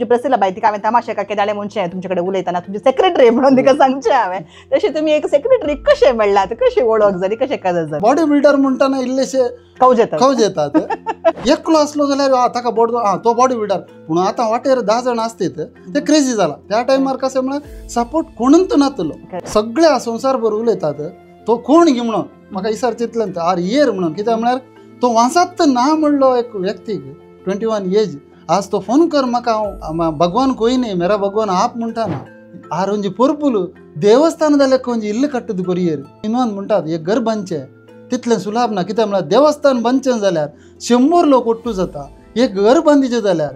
तुमची प्रसिला बाय तिका हांवें तमाशे का केदाळे म्हणचें तुमचे कडेन उलयतना तुमची सेक्रेटरी म्हणून तिका सांगचें हांवें, तशें तुमी एक सेक्रेटरी कशें मेळ्ळात, कशी वळख जाली, कशें काज जालें? बॉडी बिल्डर म्हणटना इल्लेशे कौज येतात, कौज येतात. एकलो आसलो जाल्यार ताका बॉडी, तो बॉडी बिल्डर, पूण आतां वाटेर 10 जाण आसतीत ते क्रेजी जाला. त्या टायमार कशें म्हळ्यार सपोर्ट कोणूच नातलो, सगळे संवसार भर उलयतात तो कोण गी म्हणून म्हाका इसार चिंतलें आर येर म्हणून, कित्याक म्हळ्यार तो वांसात ना म्हणलो एक व्यक्तीक 21 एज आज तो फोन कर म्हाका, हांव भगवान कोय न्ही मेरा भगवान आप म्हणटा ना. आर ಒಂಜಿ ಪೊರ್ಪುಲು ದೇವಸ್ಥಾನದ ಲೆಕ್ಕ ಒಂಜಿ ಇಲ್ಲು ಕಟ್ಟುದು ಕೊರಿಯೇರು ಇನ್ನೊಂದು म्हणटात एक घर बांदचें तितलें सुलाभ ना, कित्याक म्हळ्यार देवस्थान बांदचें जाल्यार 100 लोक ಒಟ್ಟು जाता, एक घर बांदिचें जाल्यार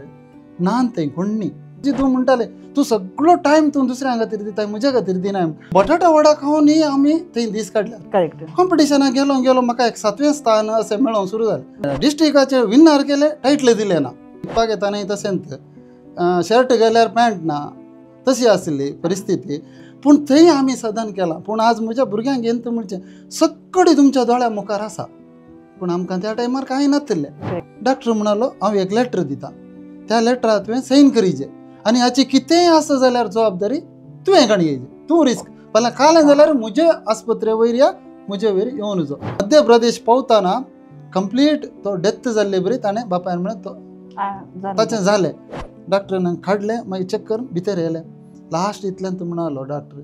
ना थंय कोण्णी. तूं म्हणटाले तूं सगळो टायम तूं दुसऱ्या खातीर दिता म्हज्या खातीर दिना. बटाटा वडा खावन न्ही आमी थंय दीस काडले. करेक्ट. कॉम्पिटिशनाक गेलो गेलो म्हाका एक 7वें स्थान अशें मेळोंक सुरू जालें. डिस्ट्रिक्टाचे विनर केले, टायटल दिलें ना. शिकपाक येताना तशेंच शर्ट गेल्यार पॅन्ट ना, तशी आसली परिस्थिती. पूण थंय आमी साधन केलां. पूण आज म्हज्या भुरग्यांक घेवन म्हणचें सगळें तुमच्या दोळ्या मुखार आसा, पूण आमकां त्या टायमार कांय नातिल्लें. डॉक्टर म्हणालो हांव एक लेटर दिता, त्या लेटराक तुवें सैन करीचे आनी हाची कितेंय आसा जाल्यार जबाबदारी तुवें काणी घेयची, तूं रिस्क पयलें कालें जाल्यार म्हजे आस्पत्रे वयर या म्हजे वयर येवन वचो. मध्य प्रदेश पावतना कंप्लीट तो डेथ जाल्ले बरी ताणें बापायन म्हळें तो ताचें जालें. डॉक्टरान काडलें, मागीर चॅक करून भितर येयलें. लास्ट इतल्यान तूं म्हणालो डॉक्टर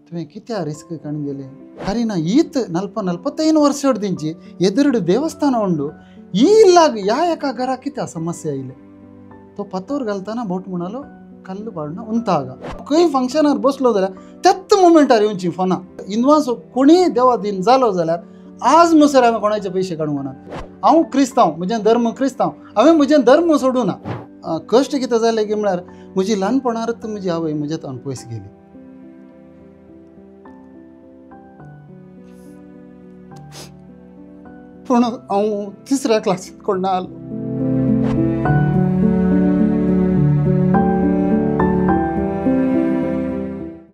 तुवें कित्या रिस्क काण गेलें खरी ना, ಈತ್ 45 ವರ್ಷದಿಂಚಿ ಎದುರುಡು ದೇವಸ್ಥಾನ ಉಂಡು, ಈ ಇಲ್ಲಾಗ ಯಾ एका घरा कित्या समस्या आयले. तो पतोर घालतना बोट म्हणालो कल्ल पाडून उंताग खंय फंक्शनार बसलो जाल्यार त्याच मुमेंटार येवची फोना इनवांस कोणीय देवा दिन जालो जाल्यार आज मुसर हांवें कोणाचे पयशे काडूंक ना. हांव क्रिस्तांव, म्हजें धर्म क्रिस्तांव, हांवें म्हजें धर्म सोडूं ना. कश्ट कितें जालें की म्हळ्यार म्हजी ल्हानपणारच म्हजी आवय म्हज्या तावन पयस गेली. पूण हांव 3ऱ्या क्लासींत कोण आलो.